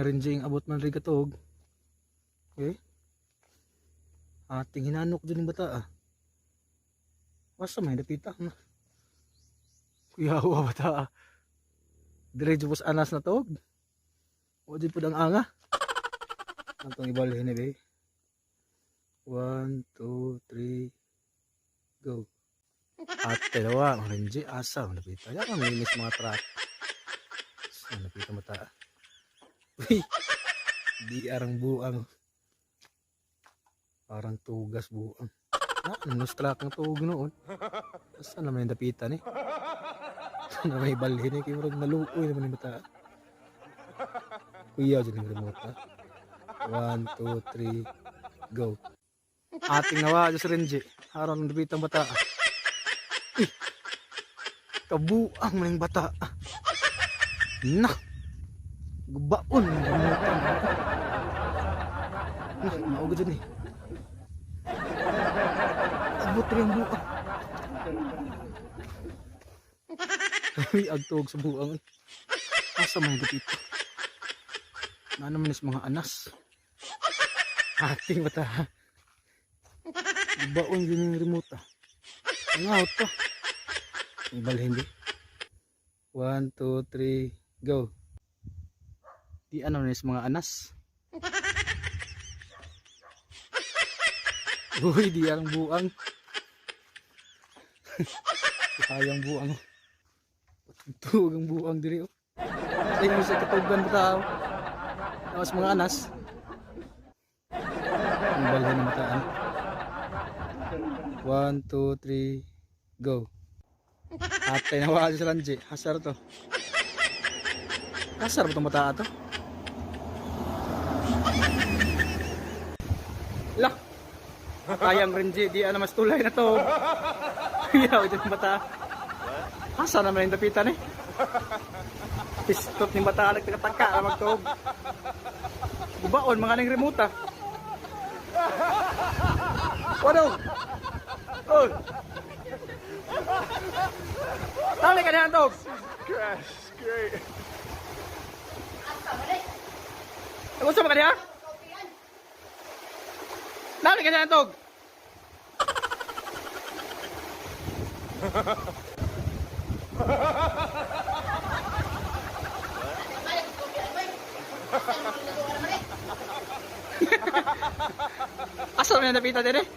Renjing abot man rin katog. Okay. Ating hinanok dyan yung bata ah. Basta may dapita na. Kuya wa bata ah. Diretso po sa anas na tog. O di po ang anga. Antong ibalhin ni be. 1, 2, 3, go. Ate dawa, ang Renji, asa, ang napita. Yan ang minis mga truck. Asa, napita mata. Uy, di arang buang. Parang tugas buang. Na, ano truck ng tug noon. Asa naman yung dapitan eh. Asa na may balhin eh. Kaya murag naluoy naman yung bata. Kuya, dyan yung remote ha. 1, 2, 3, go. Ating nawa, Diyos Renji. Harang ng dapitan bata. Eh, kabuang man yung bata. Na, gubaon ng remote. Na, maugod dyan eh. Abot rin ang buang. Ay, agtog sa buang. Eh. Asa may dapit. Na naman is mga anas. Ating bata. Baon din yung remote ah. Ang out to. Ibalhin di. 1, 2, 3, go. Di ano na is mga anas. Uy, di ang buang. Kayang buang. Tug ang buang diri oh. Ay mo sa katugan ba tao. Tapos mga anas. Ang balhin ng mataan. 1, 2, 3, go. Atay na wala sa Ranji. Hasar to. Hasar ba itong mataa to? Lah! Kayang Renji, di ana mas tulay na to. Yaw, ito yung bata. Asa naman yung dapitan eh? Pistot ni bata, nagtakataka na magtuog. Gubaon, mga ning remote ah. Wano? Oh! Tali ka niyan, tog! Crash, great. Gusto mo ka niya? Tali ka niyan, tog! Asa man yung dapitan din eh?